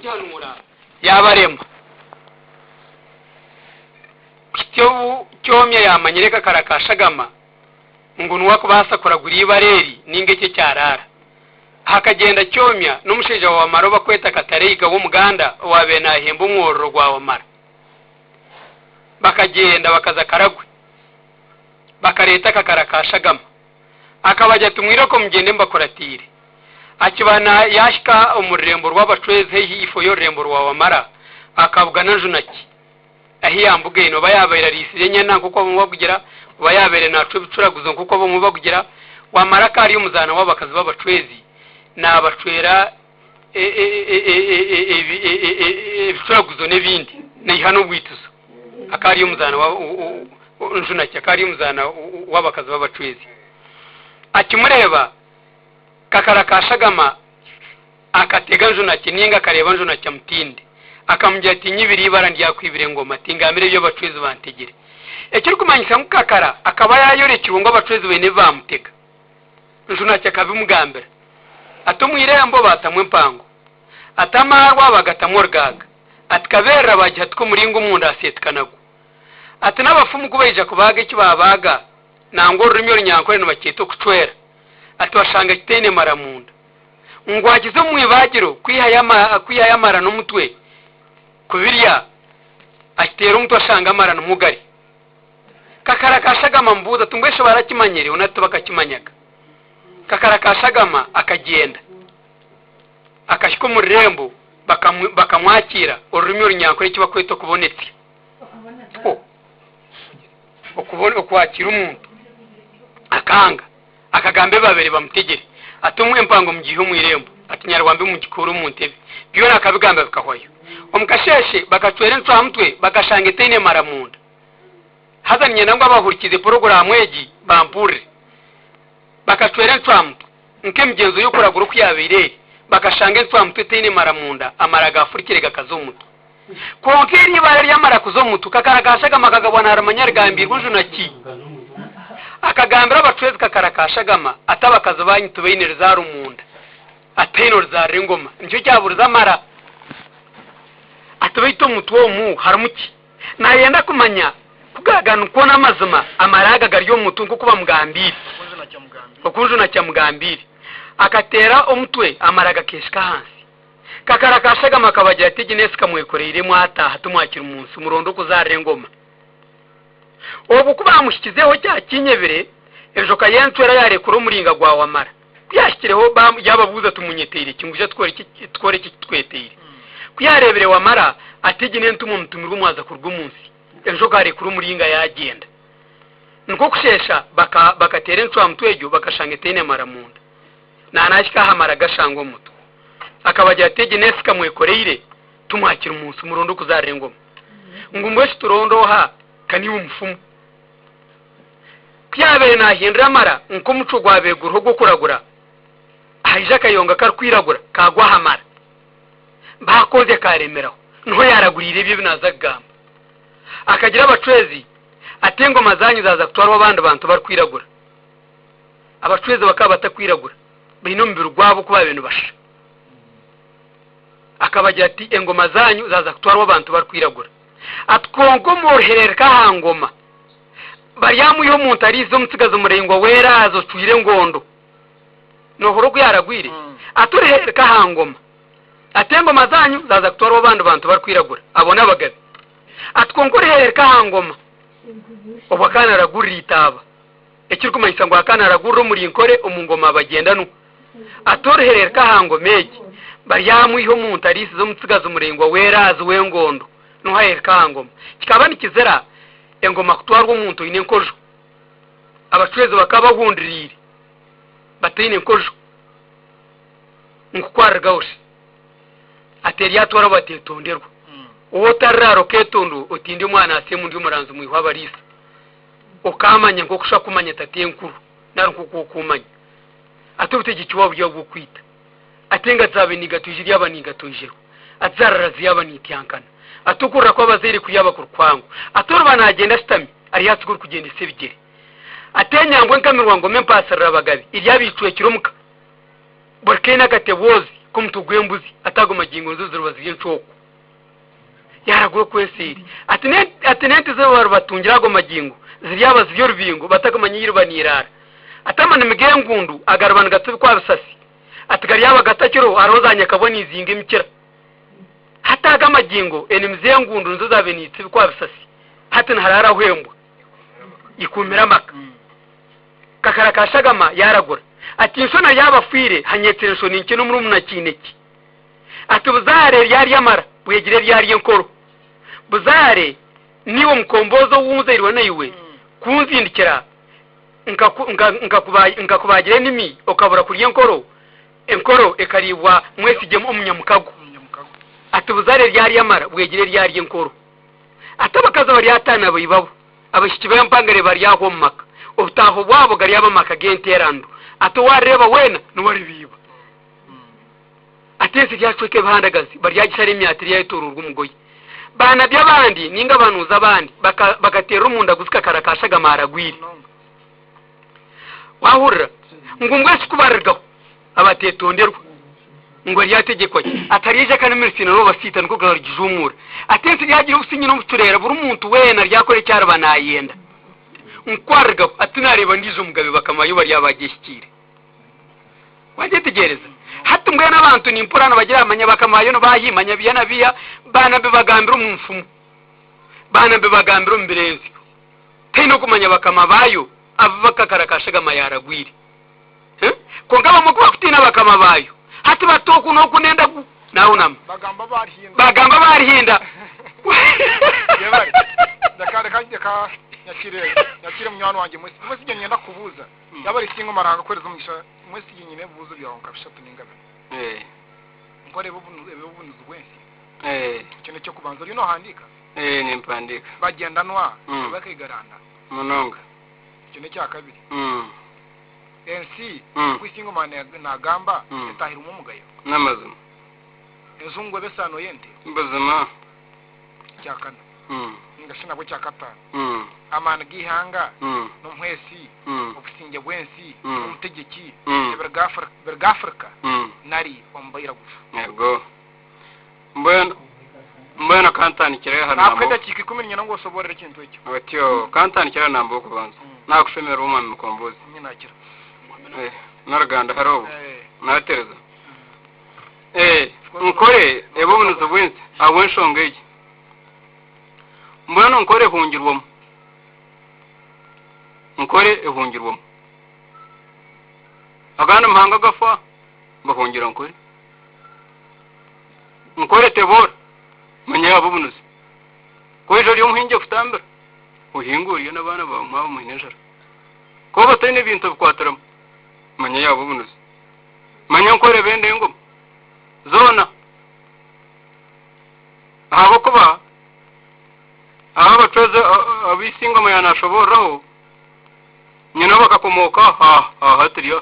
kugihanuura yaabarema. Kuhitsya obu Kyomya yaamanyire kakara ka Shagama ngu niwe akubaasa kuragura eibara eri nainga eki ekyaraara. Hakagyenda Kyomya n'omushaija wa Wamara ou bakweta Katareiga w'Omuganda owaabaire naahemba omwororo gwa Wamara. Bakagyenda bakaza Karagwe bakareeta akakara ka Shagama. Akabagira ati, Mwiroko mugyende mbakuratiire. Akiba na yaahika omu rurembo rw'Abacwezi haihi ifo y'orurembo rwa Wamara, akabugana Njunaki ahi yambugaine, oba yaabaire ariisize enyana nk'oku abamwe bakugira, oba yaabaire naacwa ebicuraguzo nk'oku abamwe bakugira. Wamara akaba ari omuzaana w'abakazi b'Abacwezi, naabacwera ebicuraguzo n'ebindi, naiha n'obwituzo. Akaba ari omuzaana wa Njunaki akaba ari omuzaana w'abakazi b'Abacwezi. Akimureeba, Kakara ka Shagama akatega Njunaki nainga akareeba Njunaki amutinde. Akamugira ati, Nyibira eibara ndyakwibira engoma, tingambire ebi abacwezi bantegire. Ekirikumanyisa ngu Kakara akaba yaayorekirwe ngu abacwezi baine ebi baamutega. Njunaki akabimugambira. Ati omu irembo baatamu empango. Ati amaarwa baagatamu orugaaga. Ati kaberera baagihatika omuringa omunda haseetuka nagwo. Ati n'abafumu ku baija kubaaga eki baabaaga, nangwa orurimi orunyankore nibakyeta okucwera. Ati bashanga kitaine mara munda. Ngu agize omu ibaagiro kwihayo kwihayo amara n'omutwe kubirya, akiteera omutwe ashanga amara nimwo gari. Kakara ka shagama amubuuza ati mbwenu shi barakimanyire? Onu ati tibakakimanyaga. Kakara ka shagama akagyenda akahika omu rurembo bakamwakiira orurimi orunyankore eki bakweta okubonetsya. Okwakira omuntu akanga akagamba ebi baabaire bamutegire ati omwe empango mugiihe omu irembo ati nyarwambi mugikuure omu ntebe byona akabigamba bikahwayo. Omu kasheeshe bakacwera encwamutwe bakashanga etaine mara munda. Haza niinyenda ngu abahurikiize puroguraamu egi bampurire. Bakacwera encwamutwe nk'emigyenzo y'okuragura oku yaabaire eri, bakashanga encwamutwe etaine mara munda, amara gaafurikire gakaza omu mutwe. Kwonka eri ibara ryamara kuza omu mutwe, kakara ka shagama akagabwa naarimanya rigambiirwe nju na ki. Akagambira abacwezi kakara ka shagama ati abakazi baanyu tibaine rizaaro munda, ati haine orizaarira engoma, nikyo kyaburize amara. Ati baitu omu mutwe omu harimu ki? Naayenda kumanya ku gaaga nikwo n'amazima amara aga gari omu mutwe nk'oku bamugambiire. Oku Njunaki amugambiire. Akateera omutwe amara gakeeshika ahansi. Kakara ka shagama kabagira ati egi n'ensi kamwekoreire mwataaha timwakiri mu nsi muronde okuzaarira engoma. Obwo ku baamuhikizeho kya kinyebire, enjoka y'encwera yaarekura omuringa gwa Wamara. Ku yaahikireho yaababuuza ati munyeteire ki ngu ija tukore ki eki tukweteire? Ku yaareebire Wamara ati egi n'entumwa mutumirwe mwaza kuruga omu nsi. Enjoka arekura omuringa yaagyenda. Nikwo kusheesha bakateera encwamutwe egyo bakashanga etaine mara munda. Naanahika aha mara gashanga omu mutwe. Akabagira ati, Egi n'ensi kamwekoreire, timwakiri mu nsi, muronde okuzaarira engoma. Ngu mbwenu shi turonde oha? Ka niiwe omufumu. Ku yaabaire naahindura amara nk'omucwe ogwabaire guriho ogw'okuragura, haija akayonga karikwiragura kaagwa aha mara. Baakonzya kaaremeraho. Niho yaaraguriire ebyo ebi naaza kugamba. Akagira abacwezi ati, Engoma zaanyu zaaza kutwarwa abandi bantu barikwiragura. Abacwezi bakaba batakwiragura, baine omubiri gwabo oku baabaire nibashusha. Akabagira ati, Engoma zaanyu zaaza kutwarwa abantu barikwiragura. Ati, Kwonka omu ruhereereka aha ngoma, baryamwiha omuntu ariize omutsigazi muraingwa w'eraazi ocwire engondo. Noohurira oku yaaragwire? Ati, Oruhereereka aha ngoma. Ati, Engoma zaanyu zaaza kutwarwa abandi bantu barikwiragura. Abo n'abagabe. Ati, Kwonka oruhereereka aha ngoma, obwo akaba naaragurira eitaaba. Ekirikumanyisa ngu akaba naaragurira omuri Nkore omu ngoma Abagyendanwa. Ati oruhereereka aha ngoma egi, baryamwiha omuntu ariisize omutsigazi muraingwa w'eraazi w'engondo, niho aheereka aha ngoma. Kikaba nikizira engoma kutwarwa omuntu oine enkojo. Abacwezi bakaba bahundiriire bataine nkojo nk'oku shi. Ati eryatwarwa bateetonderwa. Ou otariraara okeetonda otinde omwana aseemu ndi omuranzi mwihwa abariisa. Okaamanya nk'oku osha kumanya tatenkuru nari nk'oku okumanya. Ati obutegyeki bwabo buri obw'okwita. Ati engatsi zaabe niigatwijirwa yaaba niigatoijerwa. Ati zaarara ziyaaba niityankana. Ati okurira kw'abazaire kuryaba kuri kwangu. Ati oriba naagyenda ashutami aryatsiga orikugyendesa ebigyere. Ati enyangwa enkamirwa ngoma empaasirira abagabe eryaaba eicwekire omuka. Buri kaine akatebwozi. K'omutwe gw'embuzi, ati ago magingo nizo ziriba ziri encooko. Yaaragura oku ensi eri. Ati n'e- ati n'ente ezi bariba batungire ago magingo ziryaba ziri orubingo batakumanya ei eriba neeraara. Ati amanimi g'engundu agariba nigatsibikwa aha bisasi, ati garyaba gatakiriho, hariho za nyakabwa niizinga emikira. Hati ago amagingo enimi z'engundu nizo zaabaire niitsibikwa aha bisasi, hati niharaaraho embwa ikuumire amaka. Kakara ka shagama yaaragura ati, Nshona y'abafiire hanyetsire enshoni nkye n'omurumuna Kiineki. Ati, Buzaare eryarya amara, bwegire eryarya enkoro. Buzaare, niiwe mukomboozi ou nzairwe naiwe, kunzindikira nkakubaagira enimi okabura kurya enkoro, enkoro ekariibwa mwesigye omunyamukago. Ati, Buzaare eryarya amara, bwegire eryarya enkoro. Ati, Abakazi abaryataana baibabo. Abaishiki b'empangare baryahwa omu maka, obutaaho bwabo garyaba amaka g'enteerando, ati owaarireeba weena niwe aribaiba. Ati ensi eryacweka ebihandagazi, baryagishara emyatiri yaayetooroorwa omugoye. Baanabi abandi nainga abahanuuzi abandi bakateerera omu ndaguzi kakara ka shagama aragwire. Waahurira ngu mbwenu shi ku barirugaho abateetonderwa ngu aryategyekwa ki? Ati haryaija akanamirisina n'obu basiita nikwo garigijuumuura. Ati ensi eryagira obusinge n'obucureera, buri muntu weena aryakora eki ariba naayenda. Ngu ku arirugaho ati tinaareeba ndiijo mugabe bakama baayo baryaba bagyehikiire. Wagyetegyereza? Hati mbwenu abantu nimpurira nibagira manya bakama baayo nibaahi, manya biiha na biiha, baanabbi bagambire omu nfumu, baanabbi bagambire omu birenzyo. Tihaine okumanya bakama baayo abu bakakara ka shagama yaaragwire. Kwonka abamwe ku bakutiina bakama baayo, hati bata oku n'oku n'endagu, naahunama. Bagamba baarihinda. Bagamba baarihinda. Yebare. Reka reka reka nyakire nyakire munywani wangye Mwesigye. Mwesigye niinyenda kukubuuza. Yaaba ori single Ruhanga akuheereze omugisha. Mwesigye nyine ebibuuzo byawe nka bishatu ninga bina. Nkore eby'obunuzi bw'ensi. Ekyo n'eky'okubanza. Oriyo noohandiika? Nimpandiika. Bagyendanwa bakaigaranda? Munonga. Ekyo n'ekyakabiri. Ensi oku Isingoma naagamba etaahirwemu omugayo. N'amazima. Enjungu eba esaano y'ente. Buzima. Ekyakana nainga shi nabwo ekyakataano, amaani g'eihanga n'omuhwesi, obusingye bw'ensi n'omutegyeki ebiriga Afirika nari omu bairaguju. Yego. Mbwenu mbwenu kantandikire aha Naakuha namba edakiika 14 ngu osoboorore ekintu ekyo. Otyo, kantandikire aha namba y'okubanza. Naakushemererwa Omwami Mukombozi. Nyine naakira. Eh, n'oruganda hare obu. Eh. Naatereza. Eh, nkore ebe obunuzi bw'ensi ahabw'enshonga egi. Mbwenu nkore ehungirwemu. Nkore ehungirwemu. Agandi mahanga gafa, bahungira Nkore. Nkore teboora, manya yaaba obunuzi. Ku oija ori omuhingi kutambira, ohinge orye n'abaana baawe mwaba mwine enjara. Ku oba otaine bintu obikwatiramu, manya yaaba obunuzi. Manya Nkore benda engoma zoona ahabw'okuba aba abacwezi abu Isingoma yaanashoboororaho, nyina bakakomooka aha aha turi aha.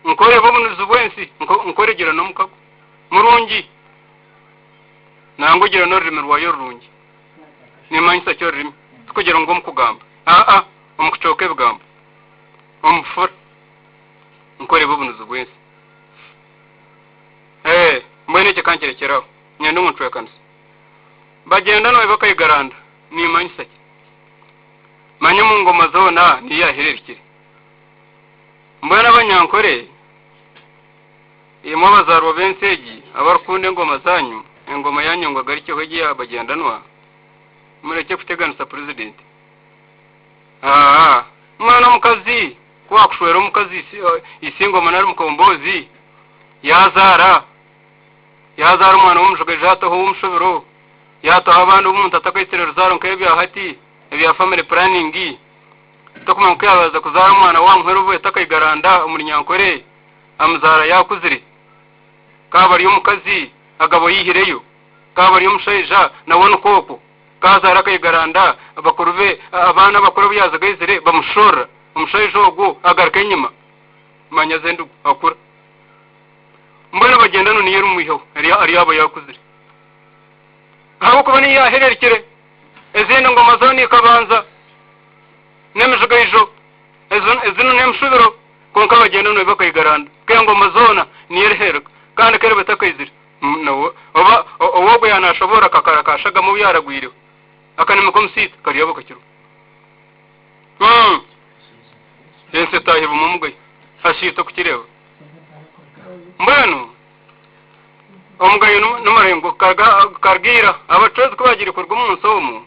Nkoreeba obunuzi bw'ensi, nkoregira n'omukago murungi, nangwa ogira n'orurimi rwayo rurungi. Nimmanyisa ki orurimi? Tikugira ngu omu kugamba, aa, omu kucooka ebigambo, omu bufura. Nkoreeba obunuzi bw'ensi. Ee, mbwenu ekyo ka nkirekyere aho, nyende ngu ncwekanise. Bagyenda nawe bakaigaranda, nimmanyisa ki? Manya omu ngoma zoona niyo yaahereerukire. Mbwenu Abanyankore, imwe abazaarwa b'ensi egi abarikukunda engoma zaanyu, engoma yaanyu ngu egarukyeho egi eya Bagyendanwa, murekye kuteganisa Purezidenti. Aa, mbwenu omukazi ku waakushwera omukazi Isingoma nari Mukomboozi, yaazaara, yaazaara omwana w'omujugaija yaataho ow'omushubiro, yaataho abandi abu omuntu atakaitsire ruzaaro nk'ebya hati ebya family planning, Tokumanya ku yaabaasa kuzaara omwana wa muhara obu atakaigaranda omuri nyankore, amuzaara yaakuzire. Kaaba ari omukazi, agaba oyihireyo. Kaaba ari omushaija, nawe nikwo okwo. Ku azaara akaigaranda, bakuru be, abaana abakuru abu yaazigaizire bamushorora. Omushaija ogwo agaruka enyima, manya aza endugu, akura. Mbwenu bagyenda nu niyo erimwihaho, aryaba yaakuzire. Ahabw'okuba niyo yaahererukire, ezindi ngoma zoona ikabanza. n'emijigaijo, ezinu n'emishubiro, kwonka bagyenda nibyo bakaigaranda. K'engoma zoona niyo eriheereka, kandi ku eriba etakaizire, nawe oba ow'ogwo yaanashoboora akakara ka shagama ou yaaragwireho, akanimi k'omusiita karyaba kakiriho. Ensi etaahibwemu omugayo, ashiita okukireeba. Mbwenu omugayo ni muraingwa kuruga ira, abacwezi ku baagiire kuruga omu nsi omu,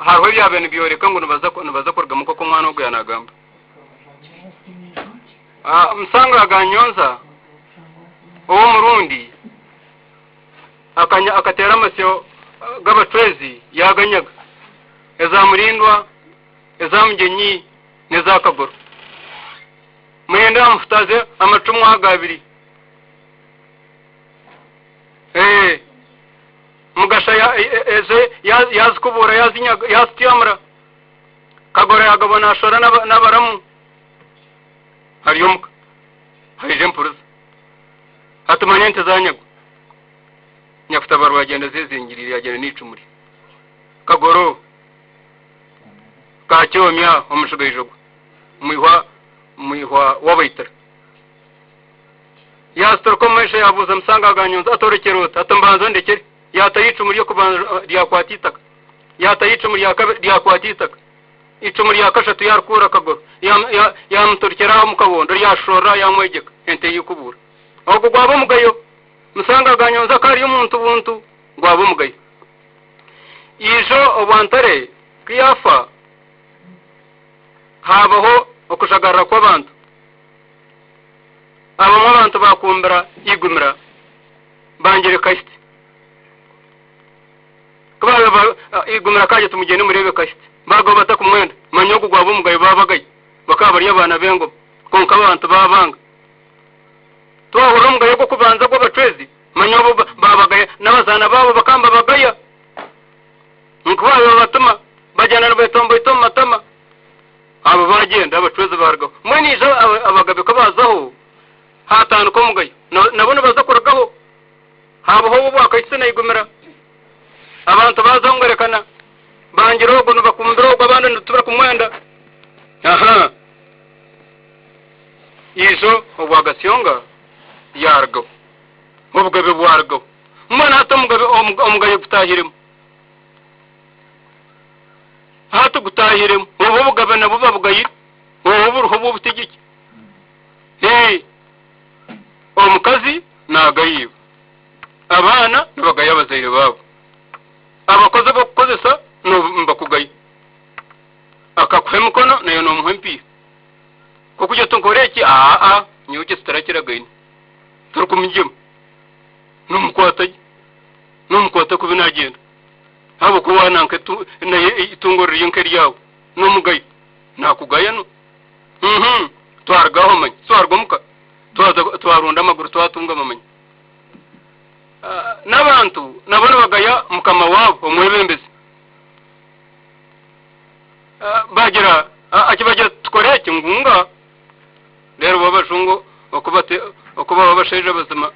hariho ebyabaire nibyoreka ngu nibaza kurugamu nk'oku omwana ogwo yaanagamba. Musanga Ganyonza ow'omurundi akateera amasyo g'abacwezi yaaganyaga, eza Murindwa, eza Mugyenyi n'eza Kagoro. Murindwa yaamufutaaza amacumu ago abiri. Mugasha ezo yaazikubuura yaazinyaga yaazityamura. Kagoro yaagabwa naashora n'abaramu ari omuka. Haija empuruza. Ati manya ente zaanyagwa. Nyakutabarwa yagyenda azezingiriire yagyenda n'eicumu rye. Kagoro Kakyomya omushigaijo gwe mwihwa mwihwa w'abaitira. Yaazituruka omu maisho yaabuuza Musanga Ganyonzi ati orekyere ota? Ati mbanza ondekyere. Yaatayo eicumu ry'okubanza ryakwata eitaka. Yaatayo eicumu rya kabiri ryakwata eitaka. Eicumu rya kashatu yaarikuura akagoro yaamuturukira aho omu kabondo ryashoshorora yaamwegyeka ente yaikubuura. Ogwo gwaba omugayo. Musanga Ganyonzi akaba ari omuntu buntu gwaba omugayo. Ijo Obwantare ku yaafa haabaho okujagarara kw'abantu. Abamwe abantu baakumbira Igumira bangire Kasiti. Ku baabaire ba Igumira kaagira ati mugyende mureebe Kasiti. Baagaho batakumwenda. Manya ogu gwaba omugayo baabagayo. Bakaba bari abaana b'engoma. Kwonka abantu baabanga. Twahurira omugayo ogw'okubanza gw'abacwezi, manya obu baabagaya n'abazaana baabo bakaba nibabagaya. Nku baabaire babatuma bagyenda nibeetomboita omu matama. Abo baagyenda abacwezi baarugaho. Mbwenu ijo abagabe ku baazaho, haatandika omugayo. Nabo nibaza kurugaho. Haabaho ow'obwakahitsi naigumira. Abantu baazongorekana, bangira ogu nibakumbira ogu abandi tibarikumwenda. Aha. Ijo obwa Gasyonga yaarugaho, obugabe bwarugaho. Mbwenu hati omugabe omugayo gutaahiremu. Hati gutaahiremu. Obu obugabe nabwo babugayire. Obu buriho bw'obutegyeki. Ee, omukazi naagaya iba. Abaana nibagaya abazaire baabo. Abakozi ab'okukozesa nibakugaya. Akakuha emikono naiwe noomuha empiiha. Nk'okugira oti nkore eki, aa nyowe ekyo tutarakiragaine. Torikumugyema. Noomukwata gye. Noomukwata kubi naagyenda. Ahabw'okuba waaba nanka naye eitungo riri nk'eryawe. Noomugaya. Naakugaya nu. Uhmm. Twaruga aho manya. Twaruga omuka twaza twarunda amaguru twatunga manya. N'abantu nabo nibagaya mukama waabo omwebembezi. Bagira akibagira tukore eki ngu nga. Reero bo abajungu oku bati oku baba abashaija bazima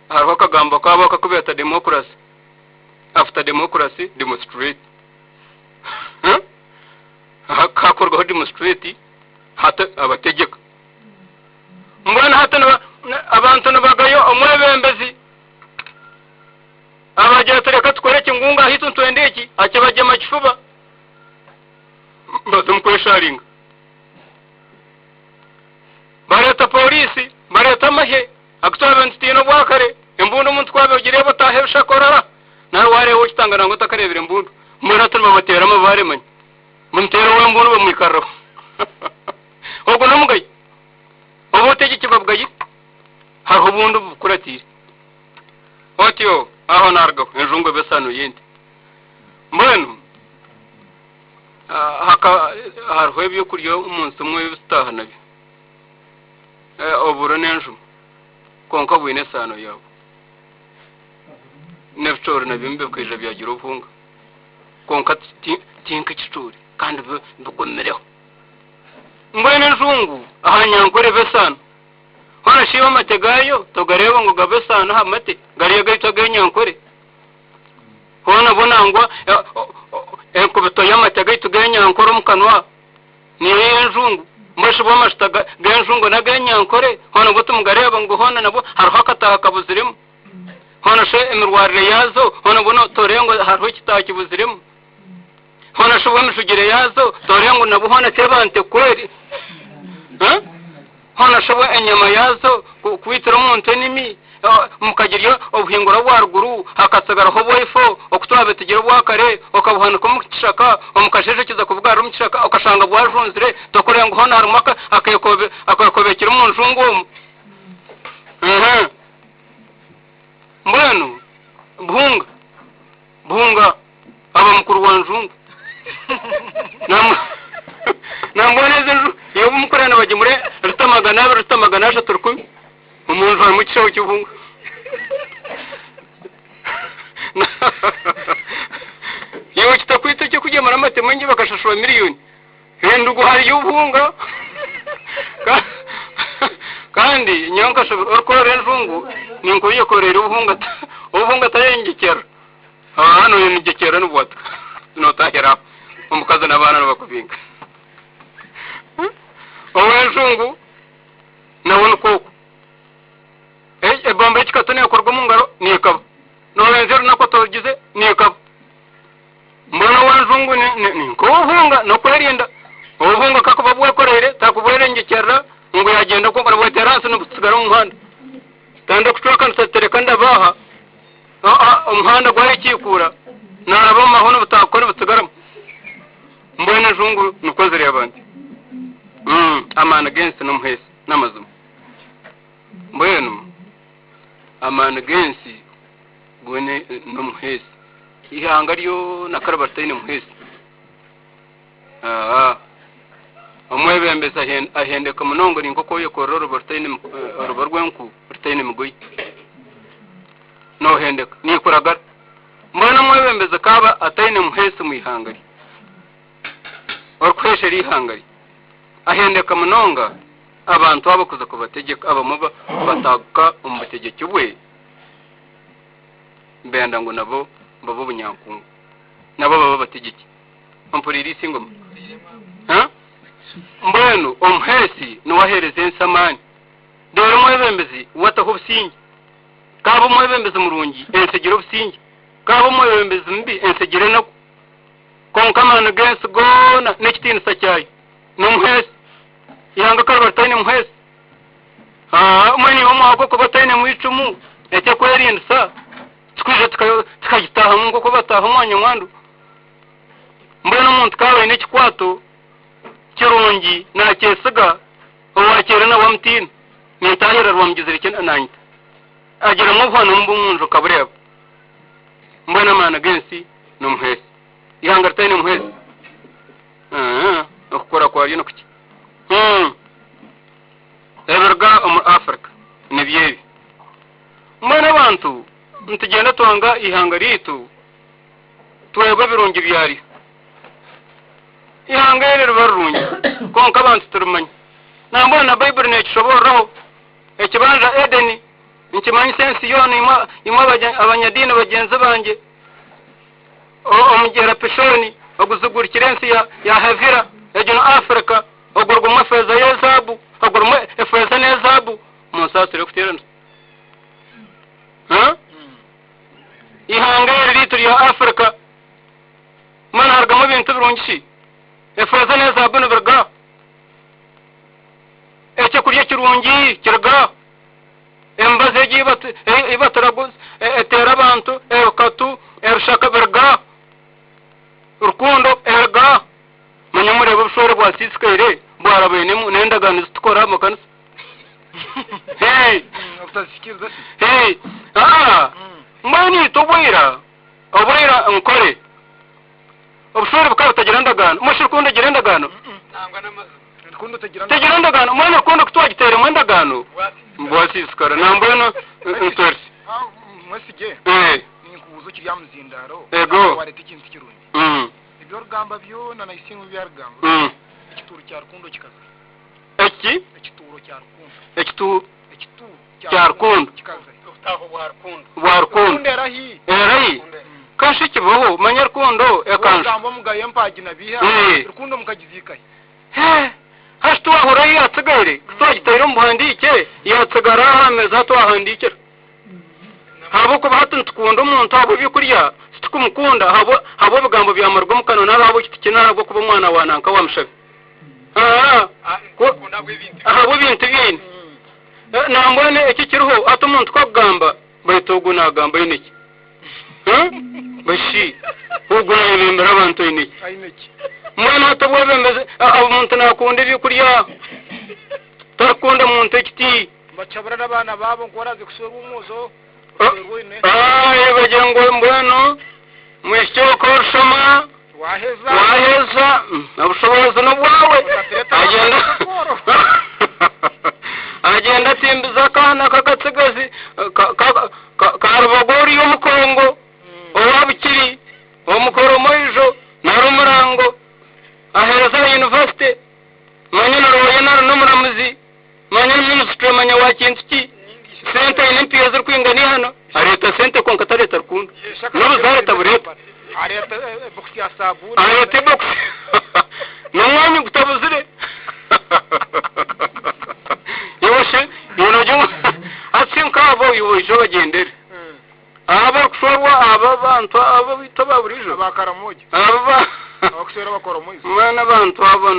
hariho akagambo kaabo akakubeeta democracy after democracy demonstrate. Hakorwaho demonstrate hati abategyeka. Mbwenu hati abantu nibagaya omwebembezi abagira ati reka tukore eki ngu ngaha itwe nitwenda eki akibagyema kifuba baza omu kwesharinga. Bareeta pooriisi, bareeta amahe agu twabaire nitutiina obwakare, embundu omuntu ku waabaire ogireeba otaaha ebishaka orara, nari waareeba okitanga nangwa otakareebire mbundu. Mbwenu hati nibabateera amabaare manya. Bamuteera ow'embundu bamwikariraho. Ogwo n'omugayo. Obutegyeki babugayire. Hariho obundi obubukuratiire. Otyo aho naarugaho enjungu eba esaano y'ente. Mbwenu haka hariho ebyokurya omu nsi omu ebi tutaaha nabyo. Oburo n'enjuma kwonka bwine esaano yaabwo. N'ebicoori nabyo bikaija byagira obuhunga kwonka ti nk'ekicoori kandi bigumireho. Mbwenu enjungu aha nyankore eba esaano. Hoona shi iwe amate gaayo togareeba ngu gaba esaano aha mate gariya gaitu ag'enyankore? Hoona bo nangwa enkubito y'amate gaitu g'enyankore omu kanwa niyo ey'enjungu. Mbwenu shi bo amajuta g'enjungu n'ag'enyankore hoona nabwo timugareeba ngu hoona nabwo hariho akataaha kabuziremu? Hoona shi emirwarire yaazo hoona nabwo toreeba ngu hariho ekitaaha kibuziremu? Hoona shi bwo emijugire yaazo toreeba ngu nabwo hoona teba nte kweri? Hoona shi bwo enyama yaazo kwitira omuntu enimi mukagirya obuhingura bwa ruguru hakatsigaraho obwaifo oku twabitigire obwakare okabuhanika omu kishaka omu kasheeshe okiza kubugarura omu kishaka okashanga bwajunzire tokureeba ngu hoona harimu akeekobe kiri omu njungu omu? Mbwenu buhunga. Buhunga aba mukuru wa njungu. Nambwenu ezi nju iwe obu mukureba nibagyemura rita 200 rita 300 1000 omu nju harimu ekishaho ky'obuhunga. Iwe kitakwita eky'okugyemura amate maingi bakashashura miriyoni. Endugu hariyo obuhunga kandi nyowe nkashobirwa orikworora enjungu ninkuyekoreire obuhunga obuhunga tayengyekyerera aha noyengyekyerera nibwatika notahira aho omukazi n'abaana nibakubinga ow'enjungu nawe nikwo okwo ebomba y'ekikatu nekorwa omu ngaro nekaba norenza orunaku otogize nekaba. Mbwenu ow'enjungu ni nk'obuhunga n'okwerinda. Obuhunga kakuba bwekoreire takubwerengyekyerera ngu yagyenda kwonka nibweteera ahansi nibutsigara omu muhanda. Tanda kucwekanisa tereka ndaba aha omuhanda gwayekiikuura naaraba omu mahwa nibutaaguka nibutsigaramu. Mbwenu enjungu nikwo zireeba nti amaani g'ensi n'omuheesi n'amazima. Mbwenu amaani g'ensi Gwena n'omuheesi. Eihanga ryona ku riba ritaine muheesi, aa, omwebembezi ahendeka munonga ori nk'oku oyekorera oruba rutaine oruba rw'enku rutaine migoye. Noohendeka, niikuragara. Mbwenu omwebembezi ku aba ataine muheesi omu ihanga rye, orikuheeshera eihanga rye, ahendeka munonga abantu abo kuza kubategyeka, abamwe bataaguka omu butegyeki bwe. Mbenda ngu nabo babe obunyankungu, nabo babe abategyeki. Ompuriire Isingoma? Ha? Mbwenu omuheesi niwe aheereza ensi amaani, reero omwebembezi we ataho obusingye. Ku aba omwebembezi murungi, ensi egira obusingye. Ku aba omwebembezi mubi, ensi egira enaku. Kwonka amaani g'ensi goona n'ekitiinisa kyayo n'omuheesi. Eihanga ku riba ritaine muheesi, Mbwenu iwe omwaka okuba otainemu eicumu eky'okwerindisa, tikwija tikagitaahamu nk'oku bataaha omwa nyamwandu? Mbwenu omuntu ku aba aine ekikwato kirungi naakyesiga, owaakyera nawe amutiina, nintahirira rwamugizire ki naanyita? Agiramu obuhano omu bw'omunju okabureeba. Mbwenu amaani g'ensi n'omuheesi. Eihanga ritaine muheesi, okukura kwaryo ni kukye. Ebiruga omuri Africa nibyo ebi. Mbwenu abantu nitugyenda twanga eihanga ryaitu twebwa ebirungi byaryo. Eihanga eri riba rirungi kwonka abantu titurimanya. Nambwenu na Baiburi nekishoboororaho. Ekibanja Edeni nikimanyisa ensi yoona imwe abanyadiini bagyenzi bangye. Omugyera Pishoni oguzigurikire ensi ya Havila, egyo ni Africa. Ogurugmu efeeza y'ezaabu, ogurimu efeeza n'ezaabu, munsaasire okuteeranisa. Eihanga eri ryaitu rya Africa, mbwenu harugamu ebintu birungi shi? Efeeza n'ezaabu nibiruga aha? Ekyokurya kirungi kiruga aha? Emibazi egi ei baturaguza eteera abantu ebikatu, ebishaka biruga aha? Rukundo eruga aha? Manya mureebe obushwere bwasiisikaire bwarabainemu n'endagaano ezi tukora aha makanisa. Hee! Obutazihikiriza shi? Hee! Aa! Mbwenu itwe obwaira, obwaira nkore. Obushwere bukaba butagira ndagaano. Mbwenu shi rukundo egira endagaano? Nangwa n'amazima. Rukundo tegira Tegira endagaano. Mbwenu rukundo ku twagiteiremu endagaano, bwasiisikara. Nambwenu ntorisi. Ah, Mwesigye, Ee. ninkubuuza okiri aha muzindaaro, Ego. wareeta ekintu kirungi. Ebi origamba byona na Isingo ebi arigamba, ekituuro kya rukundo kikaza. Eki? Ekituuro kya rukundo. Ekituuro Ekituuro kya rukundo. Kikaza. Obutaaho bwa rukundo. Bwa rukundo. Rukundo erahi? Erahi? Kanshi kibaho, manya rukundo ekanju. Origamba omugayo empagi na biiha, Eh. rukundo mukagiziika hi? Hee, hashi Shi tiwahurira ahu yaatsigaire ku twagitaire omu buhandiike yaatsigara aha meeza ahu twahandiikira. Ahabw'okuba hati nitukunda omuntu ahabw'ebyokurya, titukumukunda ahabw'ebigambo byamuruga omu kanwa nari ahabw'ekiti kye nari ahabw'okuba omwana wa nanka wa mushabe. Ahabw'ebintu byaine. Nambwenu eki ekiriho hati omuntu ku akugamba baitu ogu naagamba aine ki? Bashi ogu naayebembera abantu aine ki? Mbwenu hati obwebembezi omuntu naakunda ebyokurya tarikukunda muntu ekiti. Nibacabura n'abaana baabo ngu oraaze kushwerwa omwojo oshwerwe oine. Bagira ngu mbwenu mwishiki okaba orishoma Waheza. Waheza obushoboorozi n'obwawe. Agyenda agyenda atimbiza akaana k'akatsigazi ka Rubaga oriya omukongo owa Bukiri omukoromoijo nari omurango aheereza aha yunivasite manya na looya nari n'omuramuzi manya ni minisitule manya wa kintu ki sente aine empiiha zirikwingana ihana areeta sente kwonka tareeta rukundo n'obuzaare tabureeta. Areeta ebokisi ya saabuuni. Areeta ebokisi n'omwanya gutabuzire. Iwe shi iwe noogira ngu hati nkaabo iwe oije obagyendere. Abarikushorwa aba abantu aba baitu aba buriijo. Aba Karamoja. Aba ba Abakushwera abakoromoijo. Mbwenu abantu abo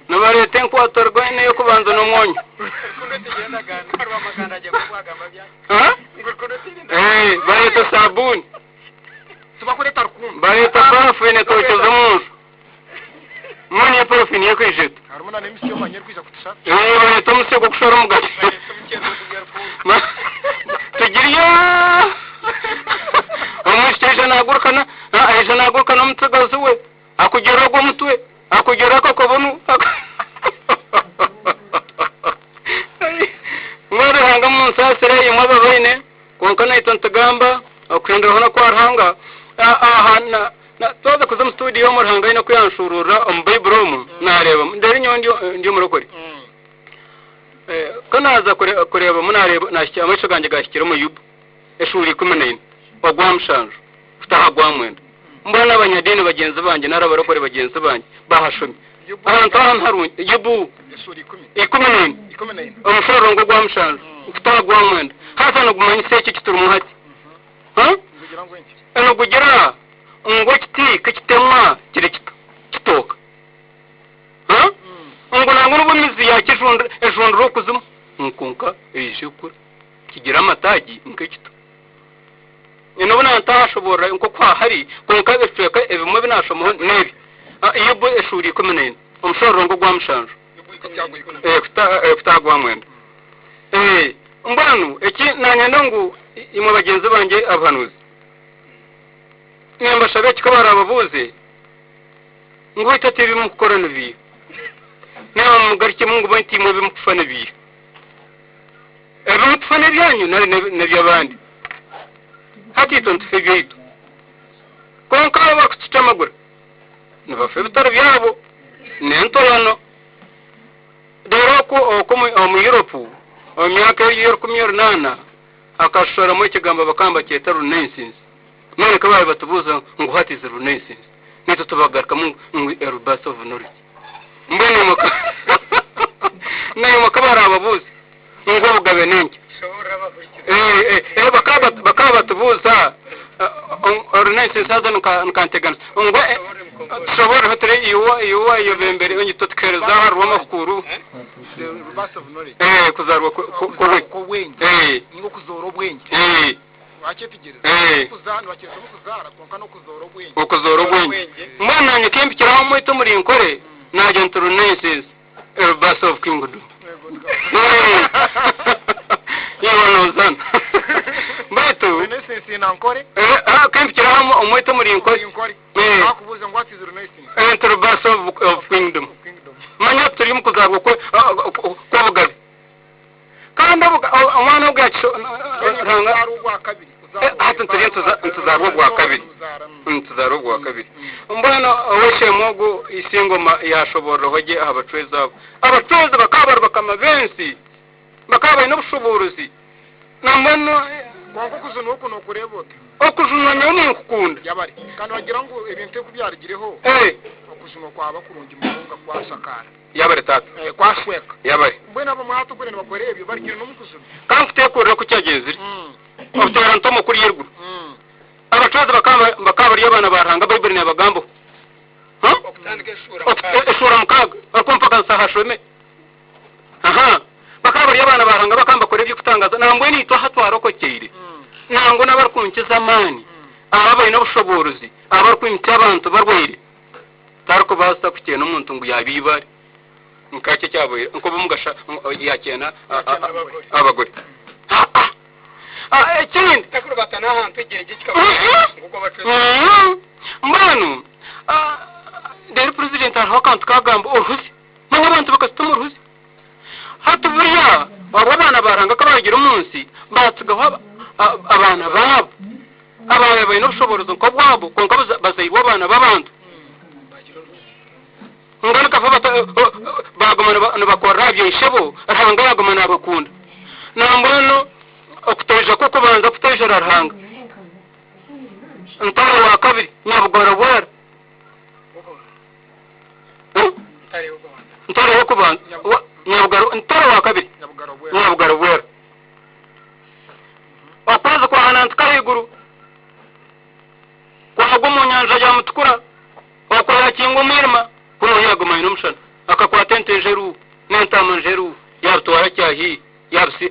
nibareeta enkwato rwine ey'okubanza n'omwonyo. Eh, bareeta saabuuni. Tibakureeta rukundo. Bareeta parafini etokyeza omu nju. Mbwenu iyo parafini y'ekwija eta? Harimu na n'emisyo omanya erikwija kutushara. Eh, bareeta omusyo gw'okushara omugati. Tugirya! Omwishiki aija naagurukana, aija naagurukana omutsigazi we, akugira ogu omutwe, akugira ako akabunu. Mbwenu Ruhanga munsaasire imwe ababaine, kwonka naitwe nitugamba okuhinduraho n'okwa Ruhanga. Aha twaza kuza omu studio omu Ruhanga aine oku yanshuuruurira omu Baiburi omu, naareebamu. Ndeebe nyowe ndi omurokore. Ku naaza kureebamu naareeba naahikya amaisho gangye gaahikire omu Yubu eshuura 14 ogwa mushanju kuta aha gwa mwenda. Mbwenu abanyadiini bagyenzi bangye nari abarokore bagyenzi bangye baahashomye. Ahantu aha niharungi. Yubu 14 omushororongo ogwa mushanju kuta aha gwa mwenda. Haza nigumanyisa eki eki turimu hati. Nigugira ngu ekiti ku kitemwa kiri kito kitooka. Ngu nangwa n'obu emizi yaakyo ejundire okuzimu, ngu kwonka eija ekura, kigira amataagi nk'ekito. N'obu naantaashoboorora nk'oku hahari, kwonka ebicweka ebimwe ebi naashomaho n'ebi, Yobu eshuura 14, omushororongo ogwa mushanju kuta aha gwa mwenda. Mbwenu eki naanyenda ngu imwe bagyenzi bangye abahanuuzi, nimbashaba eki ku baraababuuze, Ngu baitu ati ebi mukukora nibiiha? Naimwe mumugarukyemu ngu baitu imwe ebi mukufa nibiiha? Ebi mukufa n'ebyanyu nari n'eby'abandi? Hati itwe nitufa ebyaitu. Kwonka abo abarikutucamagura nibafa ebitari byabo n'entoyano. Reero okwo okwo omu Europe omu myaka eyo y'orukumi orunaana hakashoramu ekigambo bakaba nibakyeta Renaissance. Mbwenu ku baabaire batubuuza ngu what is Renaissance? Naitwe tubagarukamu ngu a rebirth of knowledge. Mbwenu imwe naimwe ku baraababuuze ngu obugabe n'enki? Bakaba batubuuza Renaissance haza nikanteganisa ngu tushoboororeho turi iwe wayebembere itwe tukaheereza aha rw'amakuru. Kuzaarwa kw'obwengye. Wakyetegyereza? Okuza nibakyeta okuzaara kwonka n'okuzoora obwengye. Okuzoora obwengye. Mbwenu naanye kempikiraho omwita omuri Nkore naagira nti Renaissance, a rebirth of kingdom. Iwe noozana. Baitu Renaissance na Nkore. Kempikiraho omwita omuri Nkore. Omuri Nkore. Bakubuuza ngu what is Renaissance? Nti rebirth of kingdom. Manya turi omu kuzaarwa kw'obugabe. Kandi omwana ogu Ruhanga hati nituri nituzaarwa obwa kabiri nituzaarwa obwa kabiri mbwenu ow'eishe-emwe ogu Isingoma yaashoboororaho gye aha bacwezi abo. Abacwezi bakaba bari bakama b'ensi, bakaba baine obushoboorozi. Na mbwenu. Kwonka okujunwa oku nookureeba ota? Okujunwa nyowe ninkukunda. Yabare. Kandi bagira ngu ebintu ebi ku byarugireho. Okujunwa kwaba kurungi munonga kwashakaara. Yabare taata. Eh, kwashweka. Yabare. Mbwenu abo mwatugure nibakora ebyo barugire n'omu kujunwa. Ka nkuteekurire oku kyagyenzire. Obuteera ntomo kuriya eruguru. Abacwezi bakaba bakaba bari abaana ba Ruhanga Baibuli neebagambaho. Huh? Okutandika eshuura Okut- Eshuura 6 orikumpaka nsaha ashome. Aha. Bakaba bari abaana ba Ruhanga bakaba nibakora eby'okutangaza. Nambwenu itwe aha twarokokyeire. Nangwa n'abarikunkiza amaani, aba abaine obushoboorozi, abarikwimutsya abantu barwaire, tarikubaasa kukyena omuntu ngu yaaba eibaare. Nkaki ekyabaire nk'obu Omugasha yaakyena Yaakyena abagore. abagore. Aa! Ah, ekindi Takurubata n'ahantu ekigyere kikaba nk'oku abacwezi. Mbwenu ah, reero purezidenti hariho akantu kagamba oruhuzi. Manya abantu bakasitama oruhuzi. Hati buriya abo abaana ba Ruhanga ka baarugiire omu nsi baatsigaho aba- a- abaana baabo abaabaire baine obushoboorozi nk'obwabo kwonka baza- bazairwe abaana b'abantu. Mbwenu kafa bata- baaguma niba- nibakorera aha bya ishebo, Ruhanga yaaguma naabakunda. Nambwenu okutoija kw'okubanza kutoijera Ruhanga. Ntare wa kabiri Nyabugoro bwera. Huh? Ntare y'okubanza. Ntare w'okubanza wa- Nyabugaro Ntare wa kabiri Nyabugaro bwera. Nyabugaro bwera. Okwezi kwahanantuka ahaiguru kwagwa omu nyanja ya Mutukura okwakinga omwirima kunu yaguma aine omushana akakwata ente njeru n'entaama njeru yabitwara kyahi yabisi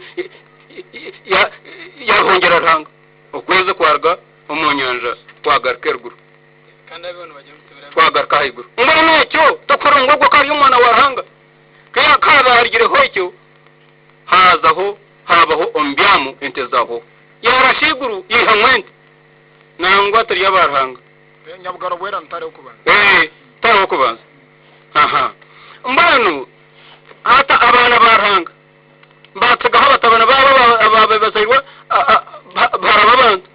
ya- yabihongyera Ruhanga. Okwezi kwaruga omu nyanja kwagaruka eruguru. Kandi abona bagira ngu tibira. Twagaruka ahaiguru. Mbwenu ekyo tokuhurira ngu ogwo ko ari omwana wa Ruhanga? Ku haaba harigireho ekyo, haazaho haabaho omu byamu ente zahwaho. Yaarasha eiguru yaihamu ente. Nangwa turi aba Ruhanga. Eh, Nyabugaro bwera ntare w'okubanza. Ee, ntare w'okubanza. Aha. Mbwenu hati abaana ba Ruhanga baatsigaho abatabani baabo aba- abaabaire bazairwe a- a- ba- bahara b'abantu.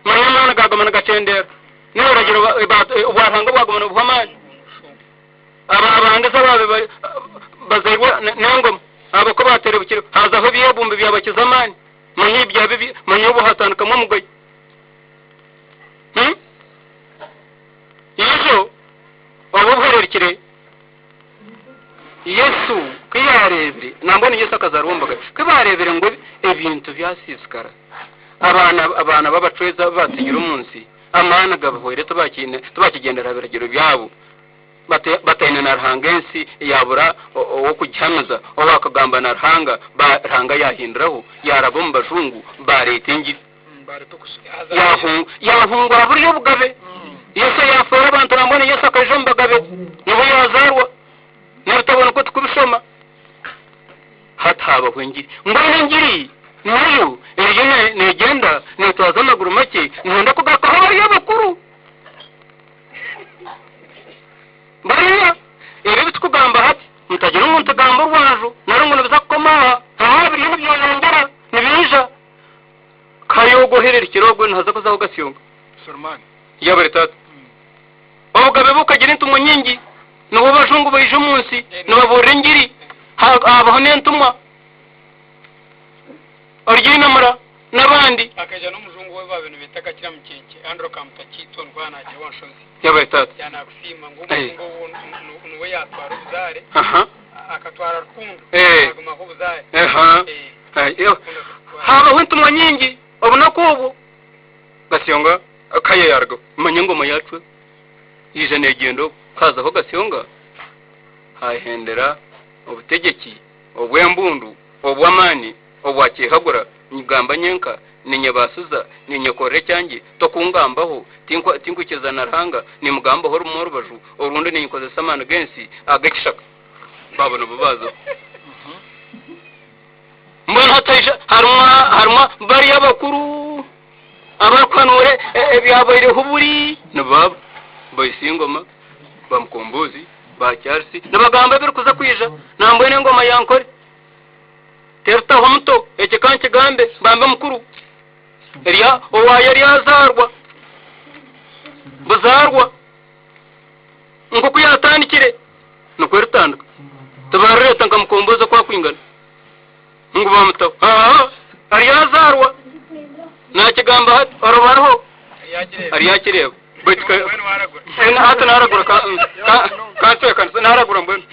Manya amaani gaaguma nigakyendera. N'ebiragiro ba- ba- obwa Ruhanga bwaguma nibuha amaani. Aba abandize abaabaire bari- bazairwe n- n'engoma abo ku baaterebukire haazaho ebyebumbi byabakiza amaani. Manya ebi byaba manya obu haatandikamu omugoye. Hmm? Ijo obu buhererukire Yesu ku yaareebire, nambwenu Yesu akazaarwa omu Bagabe, ku baareebire ngu ebintu byasiisikara, abaana abaana b'abacwezi abu baatsigire omu nsi, amaani gabahweire tibakiine tibakigyendera aha biragiro byabo, bata bataine na Ruhanga ensi yaabura ow'okugihamiza, owaakugamba na Ruhanga, ba Ruhanga yaahinduraho, yaaraba omu bajungu, baareeta engiri. Baareeta okujunwa. Yaahungu yaahungura buriya obugabe. Yesu yaafeera abantu nambwenu Yesu akaija omu bagabe, niho yaazaarwa. N'ebitabo nikwo tukubishoma. Hati haabaho engiri. Mbwenu engiri nayo eriyo ne- neegyenda neetwaza amaguru makye, nihenda kugarukaho bariya abakuru. Bariya ebi ebi tukugamba hati, mutagira ngu nitugamba orwanju nari ngu nibiza kukoma aha. Aha biriyo nibyeyongyera, nibiija. Kayogo ohererukire ogwe nihaza kuzaho Gasyonga. Sulumani. Yabare taata. Obugabe bukagira entumwa nyingi, nibo bajungu baija omu nsi nibabuurira engiri, ha- habaho n'entumwa Oryinamura n'abandi. Akaija n'omujungu we babaire nibeeta Kakira Mukyekye, Andrew Kamutakiitwa nikwo yanaagira Wanshozi. Yabare taata. Yanaakusiima ngu omujungu owu niwe yaatwara obuzaare, akatwara rukundo, agumaho obuzaare. Aha. Eh, Eh, rukundo akatwara. Habaho entumwa nyingi obunaku obwo. Gasyonga akaya yarugaho. Manya engoma yacwe yaija neegyenda obwo. Hazaho Gasyonga hahendera obutegyeki obw'embundu obw'amaani obwa kyehagura nyigamba nyenka ninyebaasiza ninyekorera ekyangye tokungambaho tinkwa tinkwikiriza na Ruhanga nimugambaho rumwe orubaju orundi ninkozesa amaani g'ensi ag'ekishaka baabo nibo baazaho. Mbwenu hati haija harimu harimu bariya abakuru abarikuhanuura ebyabaireho buri nibo aba Baisingoma, ba Mukombozi, ba Charles nibagamba ebirikuza kwija nambwenu engoma ya Nkore terutaho muto ekyo ka nkigambe bambe mukuru erya owaayo eryazaarwa buzaarwa nk'oku yaatandikire nikwo eritandika tibarireeta nka Mukombozi oku akwingana ngu bamutaho aa aryazaarwa nakigamba hati orubariho Aryakireeba. Aryakireeba baitu ka Mbwenu waragura. Hati naragura kanteekanisa naragura mbwenu.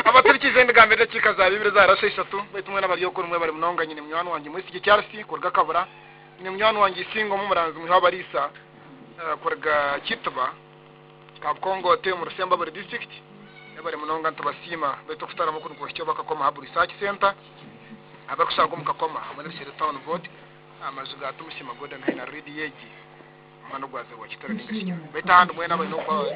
Abaturikiize endigambo edakiika za bibiri zarasha ishatu baitu mwena abari okwo nimwe bari munonga nyine munywani wangye Mwesigye Charles kuruga Kabura nyine munywani wangye Isingo Mumuranzi mwiha w'abariisa kuruga Kituba Kabukongote omu Rusembabure district mwebare munonga nitubasiima baitu okutarama oku nikuhikya oba Kakoma Hub Research Centre abarikushangwa omu Kakoma hamwe n'Ebishere Town Board amaju ga Tumusiima Gordon haihi na Radio egi omuhanda ogwazirwa Kitara ninga shi Baitu ahandi mwena abaine okwa